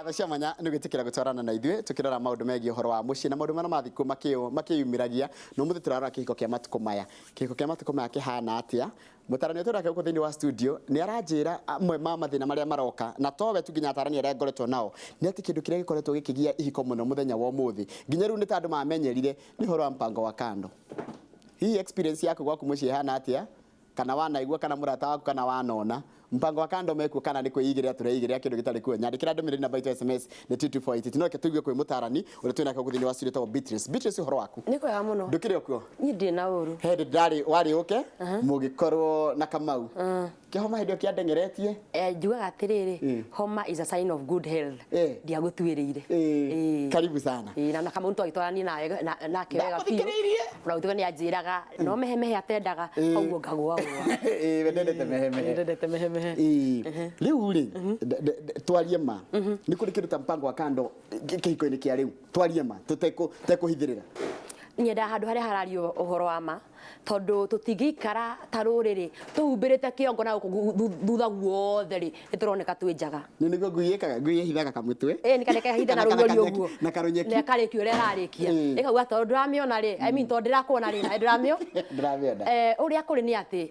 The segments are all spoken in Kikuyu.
Ngatho cia mwanya nĩ gwĩtĩkĩra gũtwarana na ithuĩ tũkĩrora maũndũ megiĩ ũhoro wa mũciĩ na maũndũ marĩa mathikũ makĩyumĩragia. Na ũmũthĩ tũrarora kĩhiko kĩa matukũ maya. Kĩhiko kĩa matukũ maya kĩhana atĩa? Mũtarani ũyũ twĩnake gũkũ thĩinĩ wa studio nĩ aranjĩra amwe ma mathĩna marĩa maroka, na towe tu, nginya atarani arĩa ngoretwo nao, nĩ atĩ kĩndũ kĩrĩa gĩkoretwo gĩkĩgia ihiko mũno mũthenya wa ũmũthĩ, nginya rĩu nĩ ta andũ mamenyerire, nĩ ũhoro wa mpango wa kando. Hihi experience yaku gwaku mũciĩ ĩhana atĩa? Kana wanaigua, kana mũrata waku, kana wanona mpango wa kando mekuo, kana nĩ kwĩigĩrĩra tũreigĩrĩra kĩndũ gĩtarĩ kuo? Nyandĩkĩra ndũmĩrĩri, namba itũ ya SMS nĩ 22488. No reke tũigue kwĩ mũtarani ũrĩa twĩnake gũkũ thĩinĩ wa studio, etagwo Beatrice. Beatrice, ũhoro waku? Nĩ kwega mũno. Ndũkĩrĩ okuo? Niĩ ndirĩ na ũru. He hĩndĩ ndarĩ warĩ ũke mũgĩkorwo na Kamau kĩhoma, hĩndĩ ĩyo kĩandengeretie. Njugaga atĩrĩrĩ, homa is a sign of good health. Ndiagũtuĩrĩire. Karibu sana. Ĩĩ, na Kamau twagĩtwarania nawe nake wega biũ. Ndagũthikĩrĩirie. Ona gũtuĩka nĩ anjĩraga no mehemehe atendaga, koguo ngagũagũa. Ĩĩ, we ndendete mehemehe. Ndendete mehemehe. Ĩĩ. Rĩu rĩ, twarie ma, nĩ kũrĩ kĩndũ ta mpango wa kando kĩhiko-inĩ kĩa rĩu? Twarie ma tũtekũhithĩrĩra. Nyendaga handũ harĩa harario ũhoro wa ma, tondũ tũtingĩikara ta rũrĩrĩ tũhumbĩrĩte kĩongo na gũkũ thutha guothe rĩ, nĩ tũroneka twĩ njaga. Nĩ nĩguo ngui ĩkaga, ngui ĩhithaga kamũtwe. Ĩĩ, nĩ kareka na Kana rũriũri ũguo. Na karũnyeki. Na ĩkarĩkia ũrĩa ĩrarĩkia. Ĩkauga tondũ ndũramĩona rĩ, I mean, tondũ ndĩrakuona rĩ, na ndũramĩo. Ndũramĩona. Ũrĩa kũrĩ nĩ atĩ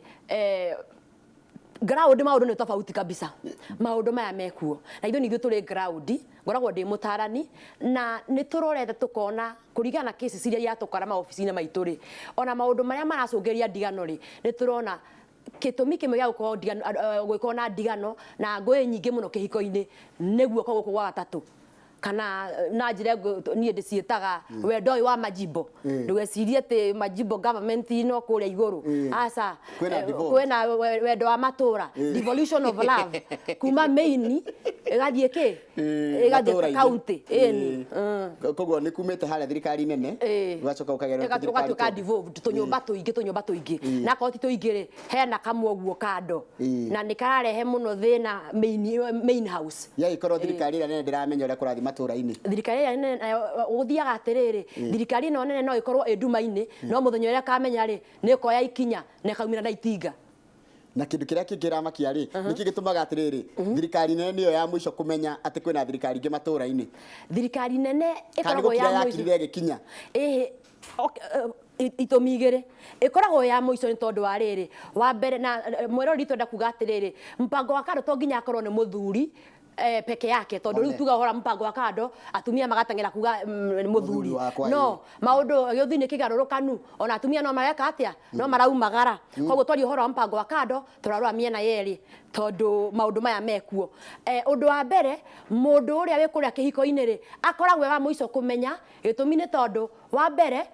ground maũndũ nĩ tofauti kabisa. Maũndũ maya mekuo na ithuĩ nĩ ithuĩ tũrĩ ground. Ngoragwo ndĩ mũtarani na nĩ tũrorete tũkona kũringana na cases iria iratũkora maobici-inĩ maitũ rĩ, ona maũndũ marĩa maracũngĩrĩria ndigano rĩ, nĩ tũrona gĩtũmi kĩmwe gĩa gũkorwo ndigano, gũgĩkorwo na ndigano na ngũĩ nyingĩ mũno kĩhiko-inĩ nĩ guoko gũkũ gwa gatatũ, kana na njĩra ĩngĩ niĩ ndĩciĩtaga wendo ũyũ wa majimbo. Ndũgecirie atĩ majimbo government no kũrĩa igũrũ, aca. Kwĩna devolved. Kwĩna wendo wa matũra, devolution of love, kuma main ĩgathiĩ kĩ, ĩgathiĩ matũra-inĩ. County, ĩni. Koguo nĩ kumĩte harĩa thirikari nene, ũgacoka ũkagerera thirikari ũgatuĩka devolved, tũnyũmba tũingĩ, tũnyũmba tũingĩ, na akorwo ti tũingĩ rĩ, hena kamwe ũguo kando, na nĩ kararehe mũno thĩna main house. Yagĩkorwo thirikari ĩrĩa nene ndĩramenya ũrĩa kũrathiĩ matũra-inĩ. Thirikari ĩrĩa nene nayo gũthiaga atĩrĩrĩ, thirikari ĩno nene no ĩkorwo ĩ nduma-inĩ, no mũthenya ũrĩa ĩkamenya rĩ, nĩ ĩkoya ikinya na ĩkaumĩra na itinga. Na kĩndũ kĩrĩa kĩngĩ kĩramakia rĩ, nĩkĩ gĩtũmaga atĩrĩrĩ, thirikari nene nĩyo ya mũico kũmenya atĩ kwĩna thirikari ingĩ matũra-inĩ? Thirikari nene Kana nĩ ĩkoragwo gũkira ya mũico. Yakirire ĩgĩkinya? Ĩhĩ, okay, itũmi igĩrĩ ĩkoragwo ya mũico nĩ tondũ wa rĩrĩ, wa mbere, na mweroreri, twenda kuga atĩrĩrĩ, mpango wa kando to nginya akorwo nĩ mũthuri peke yake, tondũ rĩu One. tuga ũhoro wa mpango wa kando, atumia magateng'era kuga nĩ mũthuri. Mũthuri wakwa, No maũndũ gĩũthi nĩ kĩgarũrũkanu, ona atumia no mareka atĩa, no maraumagara. Koguo twaria ũhoro wa mpango wa kando, tũrarora mĩena yerĩ, tondũ maũndũ maya mekuo. Ũndũ wa mbere, mũndũ ũrĩa wĩ kũrĩa kĩhiko-inĩ rĩ, akoragwo e wa mũico kũmenya. Gĩtũmi nĩ tondũ wa mbere,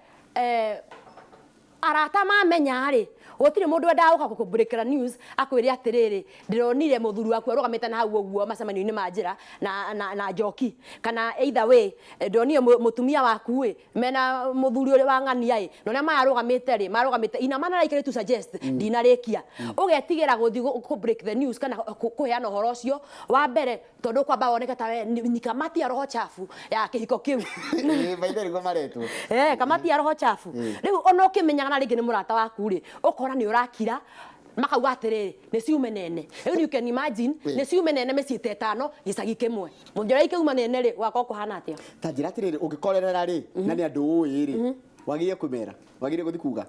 arata mamenya rĩ, gũtirĩ mũndũ wendaga gũka gũkũbreakĩra news akwĩre atĩrĩrĩ, "Ndĩronire mũthuri waku arũgamĩte na hau ũguo macemanio-inĩ ma njĩra na njoki," kana either way, "Ndĩronire mũtumia waku ĩ mena mũthuri ũrĩa wa ng'ania ĩ, na ũrĩa mararũgamĩte rĩ, marũgamĩte in a manner likely to suggest." Ndinarĩkia. Ũgetigĩra gũthiĩ kũ break the news kana kũheana ũhoro ũcio, wa mbere tondũ kwamba woneke ta we ni kamati ya roho chafu ya kĩhiko kĩu. Ĩĩ, maithe nĩguo maretwo. Kamati ya roho chafu. Rĩu ona ũkĩmenyaga na rĩngĩ nĩ mũrata waku rĩ, ũkona nĩ ũrakira, makauga atĩrĩrĩ, nĩ ciume nene. Rĩu you can imagine, nĩ ciume nene mĩciĩ ta ĩtano gĩcagi kĩmwe. Mũthenya ũrĩa ikĩuma nene rĩ, gũgakorwo kũhana atĩa? Ta njĩra atĩrĩrĩ, ũngĩkorerera rĩ, na nĩ andũ ũĩ rĩ, wagĩrĩire kũmera, wagĩrĩire gũthiĩ kuga?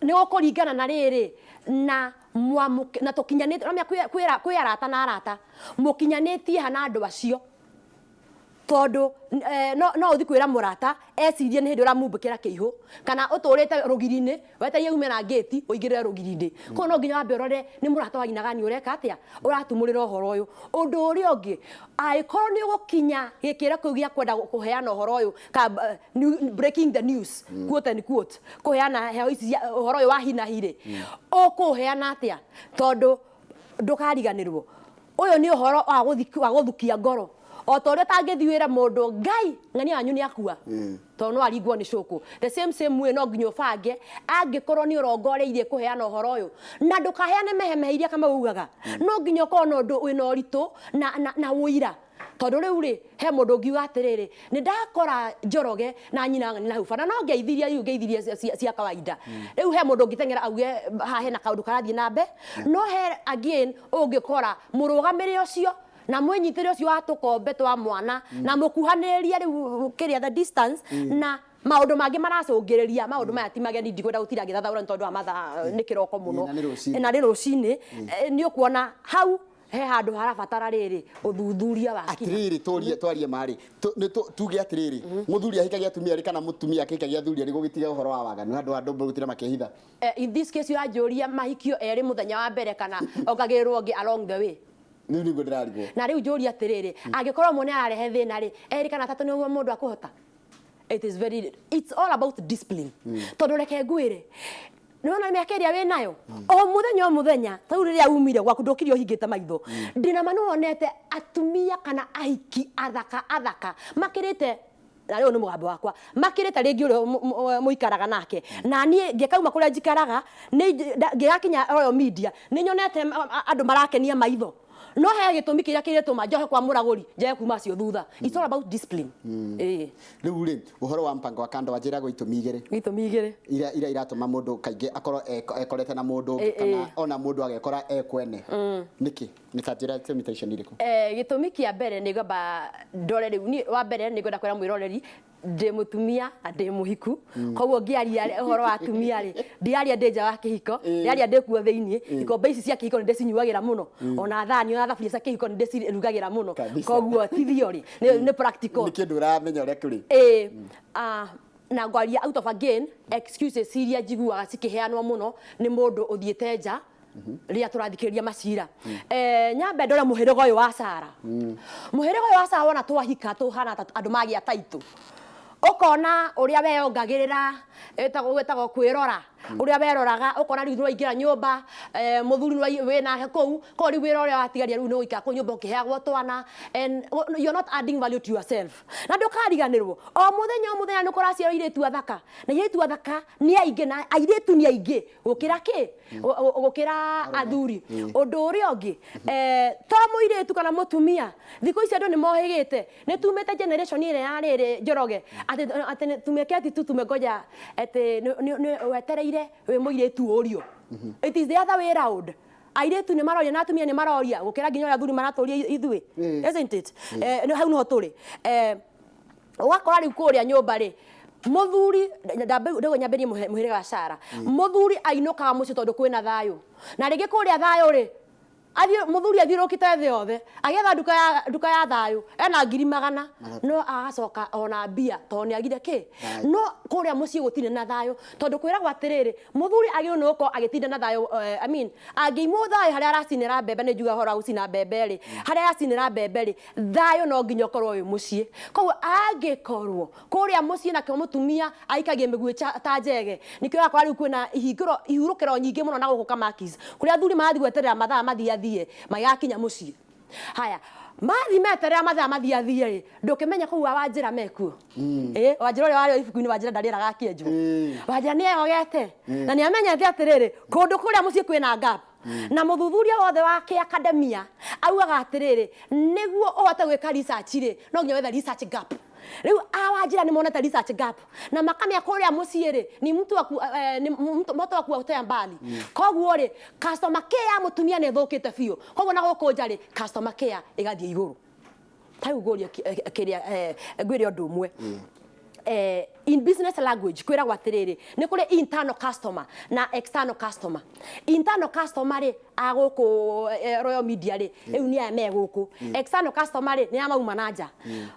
Nĩ gũkũringana na rĩrĩ na mwamũke na tũkinyanĩte ũramenya kwĩ arata na arata mũkinyanĩtie ha na andũ acio, tondũ no ũthi kwĩra mũrata ecirie nĩ hĩndĩ ũramumbũkĩra kĩihũ, kana ũtũrĩte rũgiri-inĩ wetereire ume na ngĩti ũingĩrĩre rũgiri-inĩ. Koguo no nginya wambe ũrore nĩ mũrata wa aina gani ũreka atĩa, ũratumũrĩra ũhoro ũyũ. Ũndũ ũrĩa ũngĩ, angĩkorwo nĩ ũgũkinya gĩkĩro kĩu gĩa kwenda kũheana ũhoro ũyũ ka breaking the news, quote and quote, kũheana heho ici ũhoro ũyũ wa hi na hi rĩ, ũkũũheana atĩa? Tondũ ndũkariganĩrwo, ũyũ nĩ ũhoro wa gũthukia ngoro, o ta ũrĩa ũtangĩthiĩ wĩre mũndũ, "Ngai ng'ania wanyu nĩ akua," tondũ no aringwo nĩ cũkũ. The same same way, no nginya ũbange angĩkorwo nĩ ũrongoreirie kũheana ũhoro ũyũ, na ndũkaheane mehemehe iria Kamau ugaga. No nginya ũkorwo na ũndũ wĩna ũritũ na ũira, tondũ rĩu rĩ, he mũndũ ũngiuga atĩrĩrĩ, "Nĩ ndakora Njoroge na nyina ng'ani na hau bara," no ngeithirie rĩu ngeithirie cia kawaida. Rĩu he mũndũ ũngĩteng'era auge haha hena kaũndũ karathiĩ na mbere. No he again ũngĩkora mũrũgamĩrĩre ũcio Na mwĩnyitĩre ũcio wa tũkombe twa mwana na mũkuhanĩrĩrie rĩu kĩrĩa, the distance na maũndũ mangĩ maracũngĩrĩria maũndũ maya ti mageni. Ndikwenda gũtinda ngĩthathaũra nĩ tondũ wa mathaa, nĩ kĩroko mũno. Na nĩ rũcinĩ. Na nĩ rũcinĩ. Nĩ ũkuona hau he handũ harabatara rĩrĩ ũthuthuria wa kina. Atiriri, turie twarie marĩ tuge atiriri, muthuri ahikagia atumia erĩ kana mutumia akĩhikagia athuri erĩ gũgĩtiga ũhoro wa waganu handũ andũ gũtinda makĩhitha? In this case ũranjũria mahikio erĩ mũthenya wa mbere kana ongagĩrĩrwo ũngĩ along the way? Rĩu nĩguo ndĩrarigwo. Na rĩu njũria atĩrĩrĩ, angĩkorwo ũmwe nĩ ararehe thĩna rĩ, erĩ kana atatũ nĩguo mũndũ akũhota? It is very, it's all about discipline, tondũ reke ngwĩre, nĩwona mĩaka ĩrĩa wĩ nayo, o mũthenya o mũthenya, tarĩu rĩrĩa umire gwaku ndũkire ũhingĩte maitho, ndĩna ma nĩwonete atumia kana ahiki athaka athaka makĩrĩte, na rĩu nĩ mũgambo wakwa, makĩrĩte rĩngĩ ũrĩa mũikaraga nake. Na niĩ ngĩkauma kũrĩa njikaraga nĩ ngĩgakinya Royal Media, nĩ nyonete andũ marakenia maitho, no he gĩtũmi kĩrĩa kĩrĩtũma njohe kwa mũragũri njage kuma acio thutha. It's all about discipline, ĩĩ. Rĩu rĩ, ũhoro wa mpango wa kando wanjĩragwo itũmi igĩrĩ. Itũmi igĩrĩ. Iria iratũma mũndũ kaingĩ akorwo ekorete na mũndũ ũngĩ, kana ona mũndũ agekora ekwene nĩkĩ? Nĩ ta njĩra itũmi ta icio nĩ irĩkũ? Gĩtũmi kĩa mbere nĩ ngwamba ndore rĩu niĩ wa mbere nĩ ngwenda kwĩra mwĩroreri ndĩ mũtumia na ndĩ mũhiku, koguo ngĩaria ũhoro wa atumia rĩ, ndiaria ndĩ nja wa kĩhiko, ndiaria ndĩ kuo thĩiniĩ. Ikombe ici cia kĩhiko nĩ ndĩcinyuagĩra mũno, ona thani ona thaburia cia kĩhiko nĩ ndĩcirugagĩra mũno. Koguo ti theory, nĩ practical. Nĩ kĩndũ ũramenya ũrĩa kũrĩ. Ĩĩ, na ngwaria out of again excuses iria njiguaga cikĩheanwo mũno nĩ mũndũ ũthiĩte nja rĩrĩa tũrathikĩrĩria macira. Nyambe ndore mũhĩrĩga ũyũ wa Sara. Mũhĩrĩga ũyũ wa Sara, wona twahika tũhana ta andũ magĩa taitũ, ũkona ũrĩa weyongagĩrĩra, ĩtagwo kwĩrora, ũrĩa weroraga, ũkona rĩu nĩwaingĩra nyũmba, mũthuri wĩ nake kũu, koguo rĩu wĩra ũrĩa watigaria rĩu nĩ gũikara kũu nyũmba ũkĩheagwo twana, and you're not adding value to yourself. Na ndũkariganĩrwo, o mũthenya o mũthenya nĩ kũraciarwo airĩtu athaka, na airĩtu athaka nĩ aingĩ, na airĩtu nĩ aingĩ gũkĩra kĩ, gũkĩra athuri. Ũndũ ũrĩa ũngĩ, to mũirĩtu kana mũtumia, thikũ ici andũ nĩ mohĩgĩte, nĩ tumĩte generation ĩrĩa ya rĩrĩ Njoroge atĩ tumeketi tu tumengoja atĩ wetereire wĩ mũirĩtu ũrio. It is the other way round. Airĩtu nĩ maroria na atumia nĩ maroria gũkĩra nginya ũrĩa athuri maratũria ithuĩ, isn't it? Hau nĩho tũrĩ. Ũgakora rĩu kũrĩa nyũmba rĩ, mũthuri, ndagwo nyambĩrie mũhĩrĩga wa Sara, mũthuri ainũkaga mũciĩ tondũ kwĩna thayũ, na rĩngĩ kũrĩa thayũ rĩ, athiĩ mũthuri athiũrũrũkĩte thĩ yothe agĩetha nduka ya thayũ ena 100,000, no agacoka ona mbia tondũ nĩ agire kĩ. Thayũ. No kũrĩa mũciĩ gũtirĩ na thayũ, tondũ kwĩragwo atĩrĩrĩ, mũthuri agĩrĩirwo nĩ gũkorwo agĩtinda na thayũ. I mean, angĩimwo thayũ harĩa aracinĩra mbembe, nĩ njuga ũhoro wa gũcina mbembe rĩ, harĩa aracinĩra mbembe rĩ, thayũ no nginya ũkorwo wĩ mũciĩ. Koguo angĩkorwo kũrĩa mũciĩ nakĩo mũtumia aikagie mĩguĩ ta njege, nĩkĩo ũrakora rĩu kwĩna ihingũro ihurũkĩro nyingĩ mũno na gũkũ Kamakis, kũrĩa athuri marathiĩ gweterera mathaa mathiathie magĩgakinya mũciĩ. Haya, mathi meterera mathaa mathiathie rĩ, ndũkĩmenya kũu wa Wanjĩra mekuo. Ĩ Wanjĩra ũrĩa warĩ ibuku-inĩ, Wanjĩra ndarĩraga akĩenjwo. Wanjĩra nĩ eyogete na nĩ amenyete atĩrĩrĩ, kũndũ kũrĩa mũciĩ kwĩna gap, na mũthuthuria wothe wa kĩakademia augaga atĩrĩrĩ, nĩguo ũhote gwĩka research rĩ, no nginya wethe research gap. Rĩu awanjĩra nĩ monete research gap na makamenya kũrĩa mũciĩ rĩ ni mtu wa ni moto wa kuotea mbali. Koguo rĩ, customer care ya mũtumia nĩ ĩthũkĩte biũ, koguo na gũkũ nja rĩ, customer care ĩgathiĩ igũrũ. Ta rĩu ngũrie kĩrĩa, ngwĩre ũndũ ũmwe. In business language kwĩragwo atĩrĩrĩ, nĩ kũrĩ internal customer na external customer. Internal customer rĩ, a gũkũ Royal Media rĩ, rĩu nĩ aya me gũkũ. External customer rĩ, nĩ aya mauma na nja.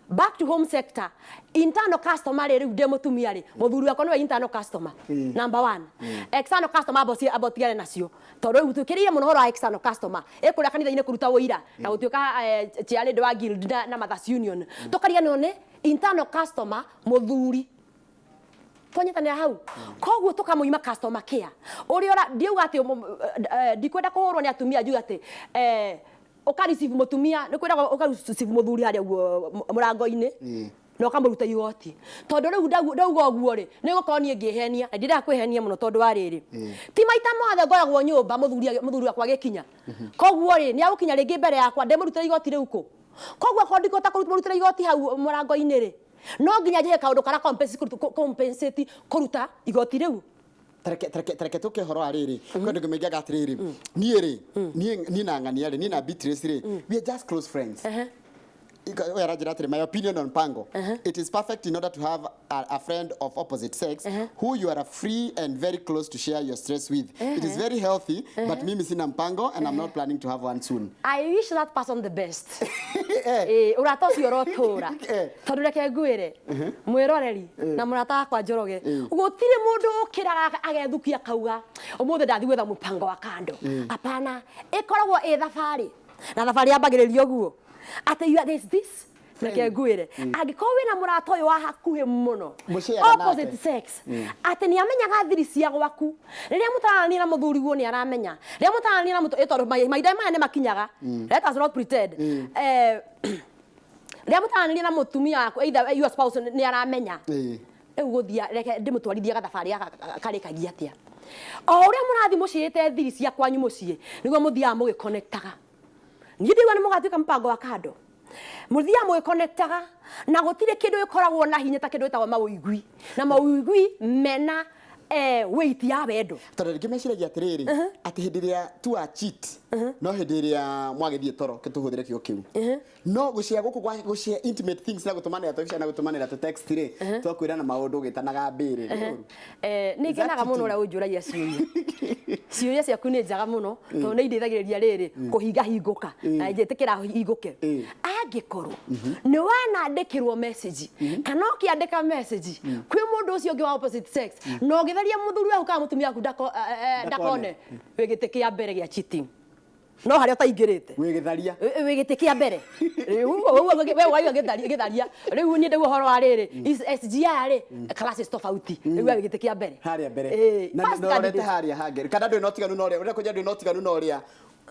Back to home sector, internal customer rĩ, rĩu ndĩ mũtumia rĩ, mũthuri wakwa nĩwe internal customer number one. External customer abo tigane nacio, tondũ rĩu twĩkĩrĩire mũno ũhoro wa external customer ĩkũrĩa kanitha-inĩ kũruta ũira na gũtuĩka chairlady wa guild na Mothers Union, tũkariganĩrwo nĩ internal customer mũthuri. Twanyitanĩra hau, koguo tũkamũima customer care ũrĩa ũra ndiuga atĩ ndikwenda kũhũrwo nĩ atumia, njuge atĩ ũka receive mũtumia, nĩ kwĩragwo ũka receive mũthuri harĩa ũguo mũrango-inĩ na ũkamũruta igoti, tondũ rĩu ndauga ũguo rĩ, nĩ gũkorwo niĩ ngĩhenia na ndiendaga kwĩhenia mũno, tondũ wa rĩrĩ, ti maita mothe ngoragwo nyũmba mũthuri wakwa agĩkinya. Koguo rĩ, nĩ agũkinya rĩngĩ mbere yakwa ndĩmũrutĩre igoti rĩu kũ? Koguo akorwo ndikũhota kũmũrutĩra igoti hau mũrango-inĩ rĩ, no nginya njĩke kaũndũ karĩa compensate kũruta igoti rĩu. Tareke tũke ũhoro wa rĩrĩ, kwĩ andũ maigaga atĩrĩrĩ, niĩ rĩ, niĩ na ng'ania rĩ, niĩ na Beatrice rĩ, we are just close friends. Oyo aranjĩra atĩrĩ, my opinion on mpango, it is perfect in order to have a friend of opposite sex who you are free and very close to share your stress with. It is very healthy, but mimi sina mpango and I'm not planning to have one soon. I wish that person the best. Ũrata ũcio ũrotũra. Tondũ reke ngwĩre, mwĩroreri na mũrata wakwa Njoroge, gũtirĩ mũndũ ũkĩraga agethukia akauga ũmũthĩ ndathiĩ gwetha mũpango wa kando. Hapana, ĩkoragwo ĩ thabarĩ, na thabarĩ yambagĩrĩria ũguo atĩ you are, there's this, reke ngwĩre, angĩkorwo wĩna mũrata ũyũ wa hakuhĩ mũno, Mũciaraga opposite nake. sex, atĩ nĩ amenyaga thiri cia gwaku, rĩrĩa mũtaranania na mũthuriguo nĩ aramenya, rĩrĩa mũtaranania na tondũ mahinda maya nĩ makinyaga, let us not pretend, rĩrĩa mũtaranania na mũtumia waku, either your spouse, nĩ aramenya. Rĩu gũthia, reke ndĩmũtwarithie gathabarĩ gaka karĩkagia atĩa. O ũrĩa mũrathiĩ mũciĩte thiri cia kwanyu mũciĩ, nĩguo mũthiaga mũgĩconnectaga. Niĩ ndĩigua nĩ mũgatuĩka mũpango wa kando, mũthiaga mũgĩconnectaga, na gũtirĩ kĩndũ gĩkoragwo na hinya ta kĩndũ gĩtagwo mawĩigwi, na mawĩigwi mena weight ya wendo. Tondũ rĩngĩ meciragia atĩrĩrĩ, atĩ hĩndĩ ĩrĩa tu a cheat, no hĩndĩ ĩrĩa mwagĩthiĩ toro, kĩtũhũthĩre kiugo kĩu, no gũshare gũkũ gwa gũshare intimate things na gũtũmanĩra tũbica na gũtũmanĩra tũ text rĩ, twakwĩrana maũndũ ũgĩtanaga mbĩrĩ nĩ ũru. Nĩ ngenaga mũno ũrĩa ũnjũragia ciũria. Ciũria ciaku nĩ njega mũno, tondũ nĩ indeithagĩrĩria rĩrĩ kũhinga hingũka na njĩtĩkĩra hingũke. Angĩkorwo nĩ wanandĩkĩrwo message kana ũkĩandĩka message kwĩ mũndũ ũcio ũngĩ wa opposite sex, na ũgĩtheria mũthuri waku kana mũtumia waku ndakone, wĩ gĩtĩ kĩa mbere gĩa cheating, no harĩa ũtaingĩrĩte. Wĩ gĩtharia. Wĩ gĩtĩ kĩa mbere rĩu we waigua gĩtharia. Rĩu niĩ ndĩu ũhoro wa rĩrĩ SGR rĩ, classes tofauti, rĩu we wĩ gĩtĩ kĩa mbere. Harĩa mbere. Na first na ũrorete candidate. Harĩa hangĩ kana ndũrĩ na ũtiganu na ũrĩa ũrĩa kũnja, ndũrĩ na ũtiganu na ũrĩa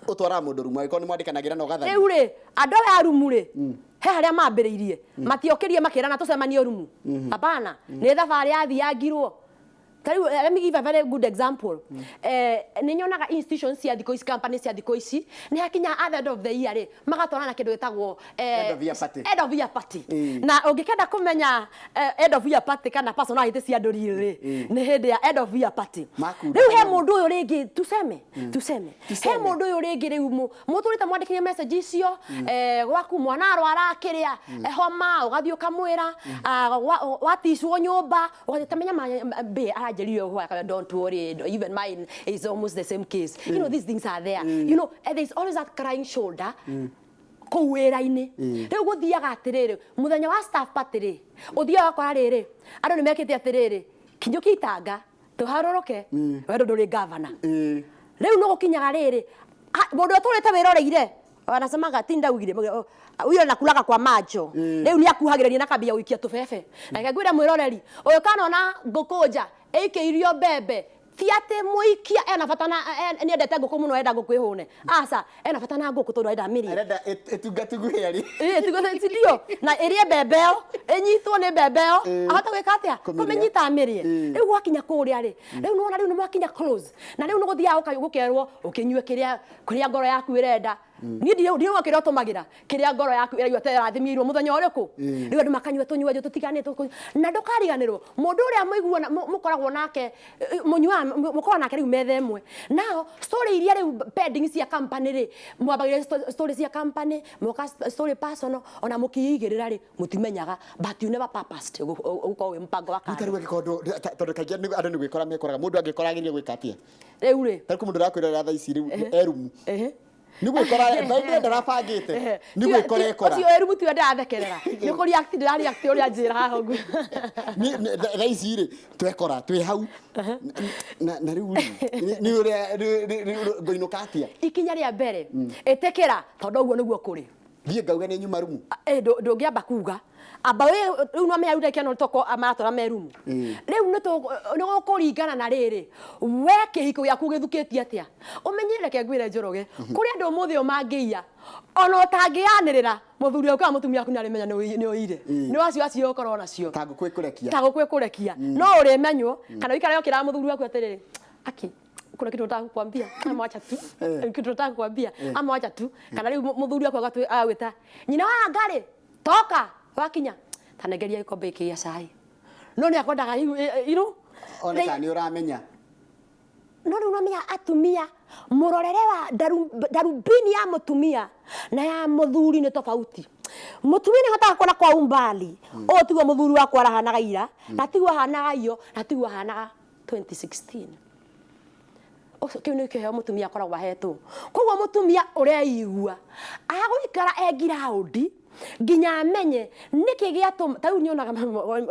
ũtwaraga mũndũ rumu angĩkorwo nĩ mwandĩkanagĩra na ũgatharia. Rĩu rĩ, andũ aya a rumu rĩ, he harĩa mambĩrĩirie, matiokĩrie makĩrana tũcemanie rumu. Hapana, nĩ thabarĩ yathiangirwo. Ta rĩu, let me give a very good example. Nĩ nyonaga institutions cia thikũ ici, company cia thikũ ici, nĩ hakinya at the end of the year rĩ, magatwarana kĩndũ gĩtagwo End of year party. End of year party. Na ũngĩkenda kũmenya end of year party kana personality cia andũ rĩ, nĩ hĩndĩ ya end of year party. Makunda Rĩu he kana- mũndũ ũyũ rĩngĩ, tuseme he Tuseme. mũndũ ũyũ rĩngĩ rĩu mũtũrĩte mwandĩkire message icio, gwaku mwana arwara kĩrĩa, homa, ũgathiĩ ũkamwĩra, waticwo nyũmba, ũgathiĩ tamenya mbĩ aranjĩrire ũguo, akauga, "Don't worry, even mine is almost the same case." These things are there. And there's always that crying shoulder kũu wĩra-inĩ. Rĩu gũthiaga atĩrĩrĩ, mũthenya wa staff party rĩ, ũthiaga ũgakora rĩrĩ, andũ nĩ mekĩte atĩrĩrĩ, kinyũkia itanga tũharũrũke, wendo ndũrĩ gavana. Rĩu nĩ gũkinyaga rĩrĩ, mũndũ ũtũrĩte wĩroreire wanasemaga ti ndaugire huyo anakulaga kwa macho. Rĩu nĩ akuhagĩrĩria na kambia gũikia tũbebe. Na reke ngwĩre mwĩroreri ũyũ, kanona ngũkũ nja ĩikĩirio mbembe, ti atĩ mũikia ena bata na nĩendete ngũkũ mũno, enda ngũkũ ĩhũne, aca, ena bata na ngũkũ tondũ arenda mĩrĩe. Arenda ĩtungatugũhĩa rĩ. Ĩĩ, sindio, na ĩrĩe mbembe ĩyo, ĩnyitwo nĩ mbembe ĩyo, ahote gwĩka atĩa? Kũmĩrĩa. Kũmĩnyita amĩrĩe. Rĩu gwakinya kũrĩa rĩ, rĩu nĩwona rĩu nĩ mwakinya close, na rĩu nĩ gũthiaga gũkerwo ũkĩnyue kĩrĩa kũrĩa ngoro yaku ĩrenda. Niĩ ndiũĩ kĩrĩa ũtũmagĩra, kĩrĩa ngoro yaku ĩraigua ta ĩrathimĩirwo mũthenya ũrĩkũ. Rĩu andũ makanyua tũnyuanjo tũtiganĩte na ndũkariganĩrwo mũndũ ũrĩa mũiguana mũkoragwo nake, mũnyuaga mũkoragwo nake rĩu metha ĩmwe nao, story iria rĩu pending cia company rĩ, mwambagĩrĩria story cia company, moka story personal, ona mũkĩigĩrĩra rĩ, mũtimenyaga, but you never purposed gũkorwo wĩ mũpango wa ta kando. Rĩu angĩkorwo tondũ kaingĩ andũ nĩ gwĩkora mekoraga, mũndũ angĩkora agerie gwĩka atĩa? Rĩu rĩ, Ta rĩu mũndũ ũrakwĩrorera thaa ici rĩu e rumu, nĩ gwĩkora bainde ndarabangĩte, nĩ gwĩkora ekora. Ũcio wĩrumu tiwe ndĩrathekerera, nĩ kũ react ndĩra react ũrĩa njĩra haha ũguo. Thaa ici rĩ, twekora twĩ hau na rĩu rĩ, nĩ ũrĩa ngũinũka atĩa? Ikinya rĩa mbere, ĩtĩkĩra, tondũ ũguo nĩguo kũrĩ. Thiĩ ngauge nĩ nyuma rumu? Ndũngĩamba kuga, amba wĩ rĩu no menya rĩu ndagĩka ĩno toko maratwara me rumu. Rĩu nĩ gũkũringana na rĩrĩ, we kĩhiko gĩaku gĩthukĩtie atĩa. Ũmenye, reke ngwĩre Njoroge, kũrĩ andũ ũmũthĩ ũyũ mangĩiya ona ũtangĩanĩrĩra, mũthuri waku kana mũtumia waku nĩarĩmenya nĩ ũire. Nĩ wacio acio ũkorwo nacio. Ta ngũkũ ĩkũrekia. Ta gũkũ ĩkũrekia, no ũrĩmenywo, kana ũikare ũkĩraga mũthuri waku atĩrĩrĩ, "Aki, kuna kitu nataka kukwambia ama wacha tu, kitu nataka kukwambia ama wacha tu." Kana rĩu mũthuri waku agwĩta nyina wa ngarĩ, toka wakinya tanengeria gĩkombe gĩkĩ gĩa cai, no nĩ akwendaga iru One kana nĩ ũramenya. No rĩu nomenya atumia mũrorere wa darubini ya mũtumia na ya mũthuri nĩ tofauti. Mũtumia nĩ ahotaga kuona kwa umbali, ũyũ tiguo mũthuri wakwa arahanaga ira, na tiguo ahanaga iyo, na tiguo ahanaga 2016. Ũcio kĩu nĩ kĩheo mũtumia akoragwo ahetwo. Koguo mũtumia ũreigua agũikara e ground nginya amenye nĩkĩ gĩatũma. Ta rĩu nyonaga,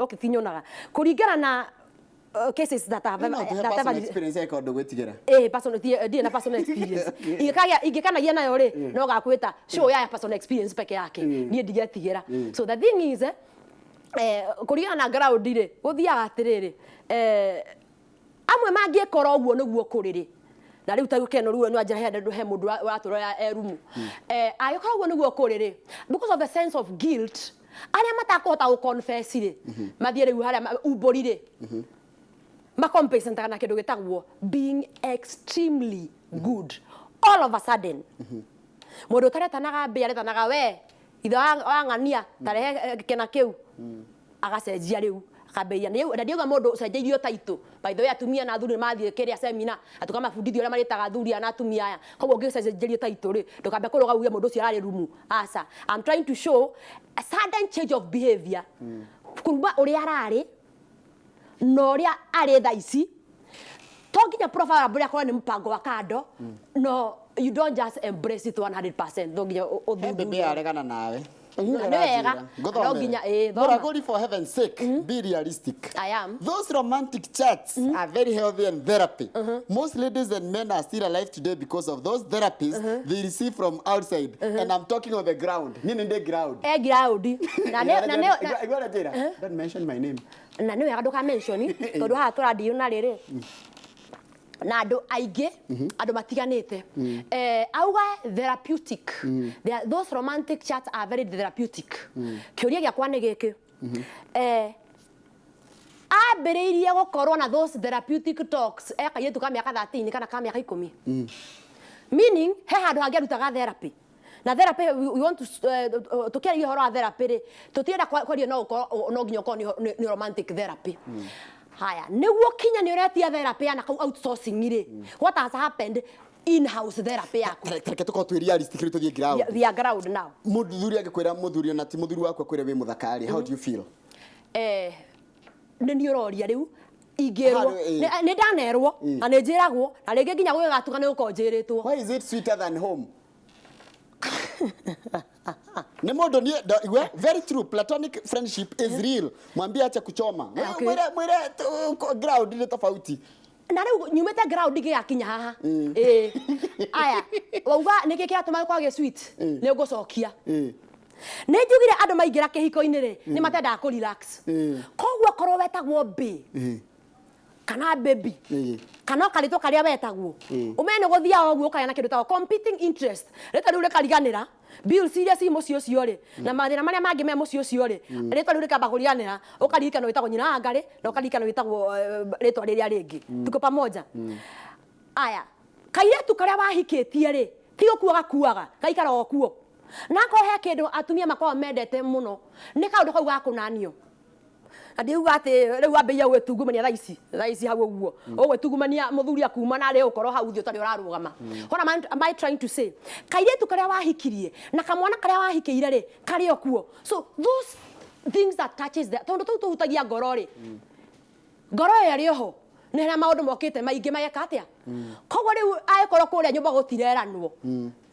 okay, ti nyonaga, kũringana na cases that have No, tuhe that personal have experience ya kaũndũ gwĩtigĩra. Personal, ndiĩ na personal experience. Ingĩkagĩa, ingĩkanagia nayo rĩ, no gakwĩta show ya personal experience peke yake, niĩ ndigetigĩra. So the thing is, kũringana na ground rĩ, gũthiaga atĩrĩrĩ, amwe mangĩkora ũguo nĩguo kũrĩ rĩ, na rĩu ta keno rĩu no anjĩra he mũndũ ũratũra e rumu, angĩkorwo ũguo nĩguo kũrĩ rĩ, because of the sense of guilt, arĩa matakũhota gũ confess rĩ, mathiĩ rĩu harĩa umbũri rĩ, macompensataga na kĩndũ gĩtagwo being extremely good all of a sudden. Mũndũ ũtaretanaga mbĩa aretanaga we ithe wa ng'ania tarehe kĩna kĩu, agacenjia rĩu akambĩrĩria na ndiauga mũndũ ũcenjeirio taitũ. By the way, atumia na athuri nĩ mathiĩ kĩrĩa seminar na tũkamabundithia ũrĩa marĩtaga athuri aya na atumia aya. Koguo ũngĩcenjerio taitũ rĩ, ndũkambe kũrũga uge mũndũ ũcio ararĩ rumu. Aca, I'm trying to show a sudden change of behavior kuma ũrĩa ararĩ na ũrĩa arĩ thaa ici. To nginya preferably akorwo nĩ mũbango wa kando, no you don't just embrace it 100%. No nginya He bebe ũthuthurie. aregana nawe. Na nĩ wega. No nginya, thoma. Muraguri, for heaven's sake, be realistic. I am. Those romantic chats are very healthy and therapy. Most ladies and men are still alive today because of those therapies they receive from outside. And I'm talking on the ground. Nini the ground. E ground na nĩ na nĩ na- Igua njĩra. Don't mention my name. Na nĩ wega ndũka mention, tondũ haha tũrandio na rĩrĩ na andũ aingĩ, andũ matiganĩte. Auga therapeutic. Those romantic chats are very therapeutic. Kĩũria gĩakwa nĩ gĩkĩ, ambĩrĩirie gũkorwo na those therapeutic talks e kairĩtu ka mĩaka 13 kana ka mĩaka 10? Meaning he handũ hangĩ arutaga therapy na therapy, we want to tukiaria ũhoro wa therapy rĩ, tũtirenda kwaria no ũkorwo no nginya ũkorwo nĩ romantic therapy. Haya, nĩguo kinya nĩ ũretia therapy ya na kau outsourcing rĩ, what has happened in house therapy yaku? Reke tũkorwo twĩ realistic rĩu, tũthiĩ ground. We are ground now. Mũthuri angĩkwĩra, mũthuri ona ti mũthuri waku, akwĩre wĩ mũthaka rĩ, how do you feel? Nĩ niĩ ũroria rĩu ingĩrwo? Handũ, Nĩ ndanerwo na nĩ njĩragwo, na rĩngĩ nginya gũgĩgatuka nĩ gũkorwo njĩrĩtwo. Why is it sweeter than home? Nĩ mũndũ niĩ igwe, very true, platonic friendship is real. Mwambie ache kuchoma. Okay. Mwĩre ground nĩ tofauti. Na rĩu nyumĩte ground gĩgakinya haha. Ĩĩ, aya wauga nĩkĩ kĩratũma gĩkorwo gĩ sweet, nĩ ngũcokia. Nĩ njugire andũ maingĩra kĩhiko-inĩ rĩ, nĩ matendaga kũ relax. Koguo korwo wetagwo bae kana baby kana ũkarĩtwo karĩa wetagwo, ũmenye nĩ gũthiaga ũguo ũkagĩa na kĩndũ tagwo competing interest. Rĩtwa rĩu rĩkariganĩra bills iria ci mũciĩ ũcio rĩ, na mathĩna marĩa mangĩ me mũciĩ ũcio rĩ. Rĩtwa rĩu rĩkamba kũriganĩra, ũkaririkana wĩtagwo nyina wa Ngarĩ, na ũkaririkana wĩtagwo rĩtwa rĩrĩa rĩngĩ. Tuko pamoja? Aya, kairĩtu karĩa wahikĩtie rĩ, ti gũkua gakuaga, gaikaraga o kuo. Na akorwo he kĩndũ atumia makoragwo mendete mũno, nĩ kaũndũ kau ga kũnanio. Na ndiuga atĩ rĩu wambĩrĩria gwĩtungumania thaa ici, thaa ici hau ũguo ũgwĩtungumania, mũthuri akuma na rĩ, ũkorwo hau ũthiĩ ũtarĩ ũrarũgama. What am I trying to say? Kairĩtu karĩa wahikirie na kamwana karĩa wahikĩire rĩ, karĩ o kuo. So those things that touches the, tondũ tũu tũhutagia ngoro rĩ, ngoro ĩyo ĩrĩ oho nĩ harĩa maũndũ mokĩte maingĩ mageka atĩa. Koguo rĩu angĩkorwo kũrĩa nyũmba gũtireranwo,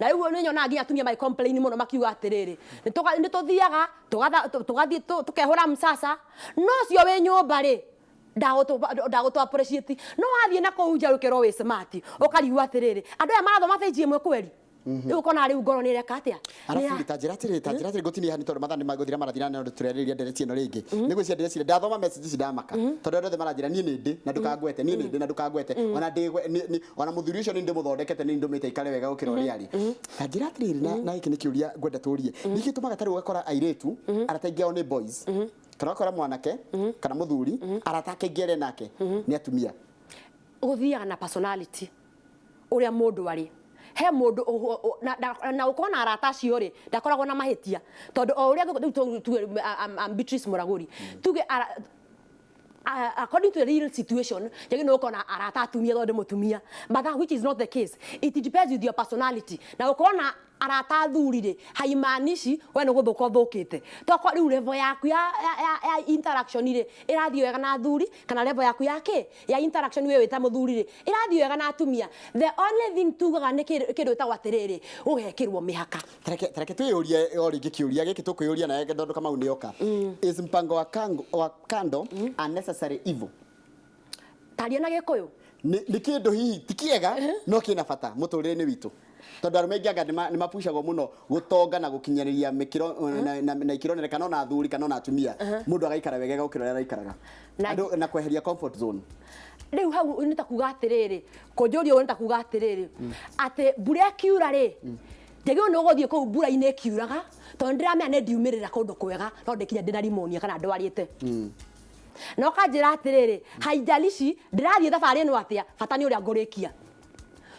na rĩu nĩ nyonaga nginya atumia magĩ complain mũno makiuga atĩrĩrĩ, nĩ tũthiaga tũgathiĩ tũkehũra msasa, no ũcio wĩ nyũmba rĩ, ndagũtũ appreciate. No wathiĩ na kũu nja ũkerwo wĩ smart, ũkarigwo atĩrĩrĩ, andũ aya marathoma page ĩmwe kweri? Rĩu ũkona rĩu ngoro nĩ ĩreka atĩa? Arabu ta njĩra atĩrĩrĩ, ta njĩra atĩrĩrĩ, ngũtinia hani tondũ mathaa nĩ magũthira marathira, na tũrarĩrĩria ndereti ĩno rĩngĩ. Nĩ gwĩciria ndĩreciria ndathoma message ici ndamaka, tondũ andũ othe maranjĩra niĩ nĩ ndĩ na ndũkangwete, niĩ nĩ ndĩ na ndũkangwete, ona ndĩ ona mũthuri ũcio nĩ ndĩmũthondekete, nĩ ndũmĩte aikare wega gũkĩra ũrĩa arĩ. Ta njĩra atĩrĩrĩ, na gĩkĩ nĩ kĩũria ngwenda tũrie, nĩkĩ gĩtũmaga ta rĩu ũgakora airĩtu arata aingĩ ao nĩ boys, kana ũgakora mwanake kana mũthuri arata ake aingĩ arĩa nake nĩ atumia? Gũthiaga na personality ũrĩa mũndũ arĩ. He mũndũ na ũkorwo na arata acio rĩ, ndakoragwo na mahĩtia, tondũ o ũrĩa rĩu tuge I'm Beatrice Muragũri, tuge According to the real situation, njagä nä ũkona arata atumia tondũ ndĩ mũtumia, but that which is not the case. It depends with your personality. Na gũkorwo na arata athuri rĩ, haimaanishi we nĩ gũthũka ũthũkĩte. Toko rĩu level yaku ya interaction rĩ, ĩrathiĩ wega na athuri, kana level yaku ya kĩ ya interaction we wĩ ta mũthuri rĩ, ĩrathiĩ wega na atumia. The only thing tugaga nĩ kĩndũ gĩtagwo atĩrĩrĩ, ũgekĩrwo mĩhaka. Tareke twĩyũrie o rĩngĩ kĩũria gĩkĩ tũkwĩyũria nawe tondũ Kamau nĩ oka. Is mpango wa kando a necessary evil? Taria na Gĩkũyũ. Nĩ kĩndũ hihi ti kĩega no kĩna bata mũtũrĩre-inĩ witũ, tondũ arũme aingĩ anga nĩ mapucagwo mũno gũtonga na gũkinyanĩria mĩkĩro na ikĩro nene, kana ona athuri kana ona atumia, mũndũ agaikara wega gũkĩra ũrĩa araikaraga. Andũ na kweheria comfort zone. Rĩu hau nĩ ta kuga atĩrĩrĩ, kũnjũria ũguo nĩ ta kuga atĩrĩrĩ, atĩ mbura ĩkiura rĩ, njagĩrĩirwo nĩ ũgũthiĩ kũu mbura-inĩ ĩkiuraga, tondũ nĩndĩramenya nĩ ndiumĩrĩra kũndũ kwega, no ndĩkinya ndĩna pneumonia kana ndwarĩte. Na ũkanjĩra atĩrĩrĩ, haijalishi ndĩrathiĩ thabarĩ ĩno atĩa, bata nĩ ũrĩa ngũrĩkia.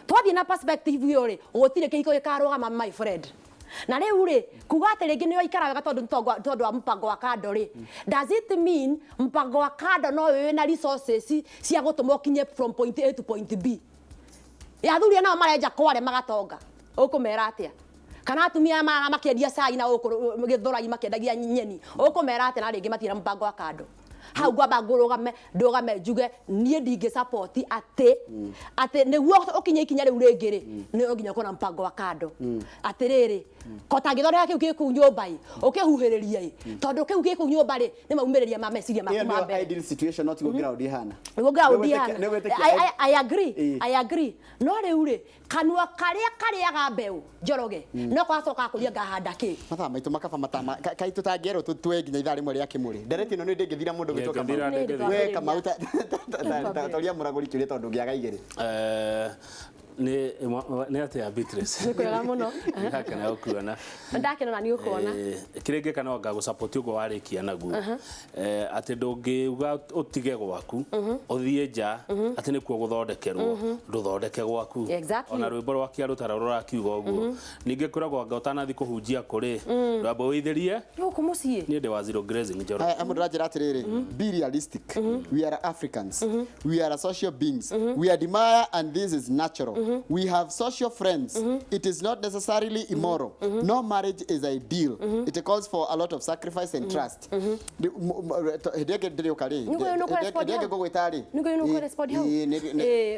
Twathiĩ na perspective ĩyo rĩ, gũtirĩ kĩhiko gĩkarũgama, my friend. Na rĩu rĩ, kuga atĩ rĩngĩ nĩ waikara wega tondũ wa mpango wa kando rĩ, does it mean mpango wa kando no wĩ na resources cia gũtũma ũkinye from point A to point B? Ya athuri nao marenja kware magatonga, ũkũmera atĩa? Kana atumia aya makĩendia cai na gũkũ Gĩthũrai makĩendagia nyeni, ũkũmera atĩa? Na rĩngĩ matirĩ na mpango wa kando. Hau ngwamba ngũrũgame, ndũgame njuge niĩ ndingĩ support atĩ nĩguo ũkinye ikinya rĩu rĩngĩ rĩ, nĩ nginya ũkorwo na mpango wa kando. Atĩrĩrĩ, ko tangĩthondeka kĩu gĩ kũu nyũmba ĩ, ũkĩhuhĩrĩria ĩ, tondũ kĩu gĩ kũu nyũmba rĩ, nĩ maumĩrĩria ma meciria maku Ĩyo ma nĩyo mbere. Ideal situation, no tiguo ground ihana. Nĩguo ground ihana. Nĩ gwĩtĩkia I agree. I agree. No rĩu rĩ, kanua karĩa karĩaga mbeũ Njoroge no kwacoka kũria ngahanda kĩ. Mathaa maitũ makaba matama kaĩ tũtangĩerwo tũtue nginya ithaa rĩmwe rĩa kĩmũrĩ. Ndereti ĩno nĩ ndĩngĩthira mũndũ gwĩtwo Kamau. Ndĩngĩthira, ndĩngĩthira. We Kamau, toria mũragũri kĩũria tondũ ngĩaga igĩrĩ. Nĩ atĩa, Beatrice? Nĩ kwega mũno. Ndakena gũkuona. Ndakena na nĩ ũkuona. Kĩrĩa ingĩka no anga gũsupport ũguo warĩkia naguo. Atĩ ndũngĩuga ũtige gwaku ũthiĩ nja atĩ nĩkuo gũthondekerwo, ndũthondeke gwaku. Ona rwĩmbo rwa Kĩarũtara rũrakiuga ũguo. Ningĩ kwĩragwo anga ũtanathiĩ kũhunjia kũrĩ rwamba wĩitherie gũkũ mũciĩ. Niĩ ndĩ wa zero grazing, Njoroge. Haya, mũndũ aranjĩra atĩrĩrĩ, be realistic, we are Africans, we are social beings, we admire and this is natural, we have social friends, it is not necessarily immoral, no marriage is ideal, it calls for a lot of sacrifice and trust. Hĩndĩ ĩngĩ ndĩrĩũka rĩ, Nĩguo nĩ ũkũrespond hĩndĩ ĩngĩ hau? ngũgwĩta rĩ. Nĩguo nĩ ũkũrespond hau? Ĩĩ, hĩndĩ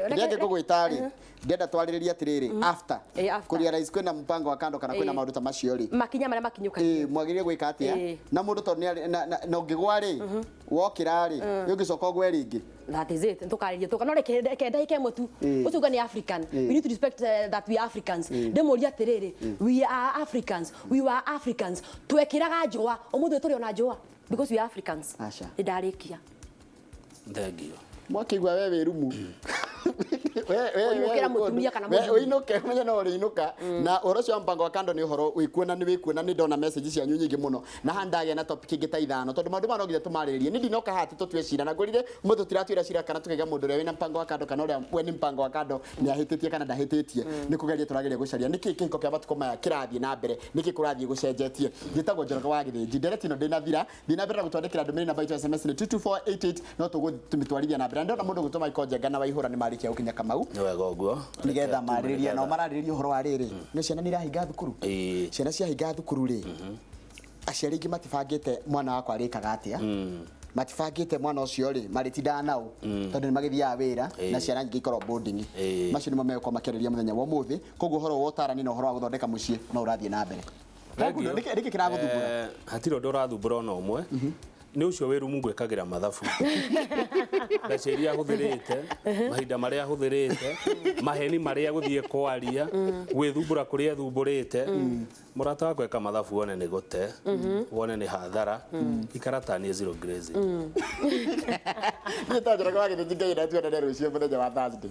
ĩngĩ ngũgwĩta rĩ, ndĩrenda twarĩrĩrie atĩrĩrĩ, after After. kũrealize kwĩna mpango wa kando kana kwĩna maũndũ ta macio rĩ, makinya marĩa makinyũkagia. Ĩĩ, mwagĩrĩire gwĩka atĩa? Na mũndũ tondũ na ũngĩgwa rĩ, wokĩra rĩ, ũngĩcoka ũgwe rĩngĩ. That is it. Tukarĩria tuka no reke reke ndagĩka ĩmwe tu. Ũcio uga nĩ African. We need to respect that we are Africans. Ndĩmũrie atĩrĩrĩ, we are Africans, we were Africans, twekĩraga njũa, ũmũthĩ tũrĩ ona njũa because we are Africans. Aca. Nĩ ndarĩkia. Thengio. Mwakĩigua we wĩ rumu. Ũinũkĩra mũtumia kana mũthuri. Ũinũke ũmenye no ũrĩinũka. Na ũhoro ũcio wa mpango wa kando nĩ ũhoro wĩkuona, nĩ wĩkuona, nĩ ndona message cianyu nyingĩ mũno na haha ndagĩa na topic ĩngĩ ta ithano, tondũ maũndũ maya no nginya tũmarĩrĩrie. Nĩ ndinoka haha atĩ tũtue cira, na ngwĩrire ũmũthĩ tũtiratuĩra cira kana tũkaiga mũndũ ũrĩa wĩna mpango wa kando kana ũrĩa we nĩ mpango wa kando nĩ ahĩtĩtie kana ndahĩtĩtie. Nĩ kũgeria tũrageria gũcaria nĩkĩ kĩhiko kĩa matukũ maya kĩrathiĩ na mbere, nĩkĩ kũrathiĩ gũcenjetie. Njĩtagwo Njoroge wa Gĩthĩnji. Ndereti ĩno ndĩnathira, thiĩ na mbere na gũtwandĩkĩra ndũmĩrĩri, namba itũ ya SMS nĩ 22488, no tũgũtũmĩtwarithia na mbere. Na ndĩrona mũndũ gwĩtwo Michael Njenga na Waihũra nĩ marĩkia gũkinya, Kamau. Nĩ wega ũguo. Nigetha marĩrĩrie nao, mararĩrĩria ũhoro wa rĩrĩ, nĩ ciana nĩ irahinga thukuru. Ciana ciahinga thukuru rĩ, aciari aingĩ matibangĩte mwana wakwa arĩkaga atĩa, matibangĩte mwana ũcio rĩ marĩtindaga nao, tondũ nĩ magĩthiaga wĩra na ciana nyingĩ ikorwo boarding. Macio nĩmo megũkorwo makĩarĩria mũthenya wa ũmũthĩ. Koguo ũhoro wa ũtarani na ũhoro wa gũthondeka mũciĩ no ũrathiĩ na mbere. Thank you. Nĩkĩ kĩragũthumbũra? Hatirĩ ũndũ ũrathumbũra ona ũmwe. Nĩ ũcio wĩ rumu ngwĩkagĩra mathabu, mbeca iria ahũthĩrĩte, mahinda marĩa ahũthĩrĩte, maheni marĩa gũthiĩ kwaria, gwĩthumbũra kũrĩa ethumbũrĩte. Mũrata wakwa, ĩka mathabu wone nĩ gũte, wone nĩ hathara. Ikara taniĩ zero grazing. Niĩ ta Njoroge wa Gĩthĩnji, Ngai na tuonane rũciũ mũthenya wa Thursday.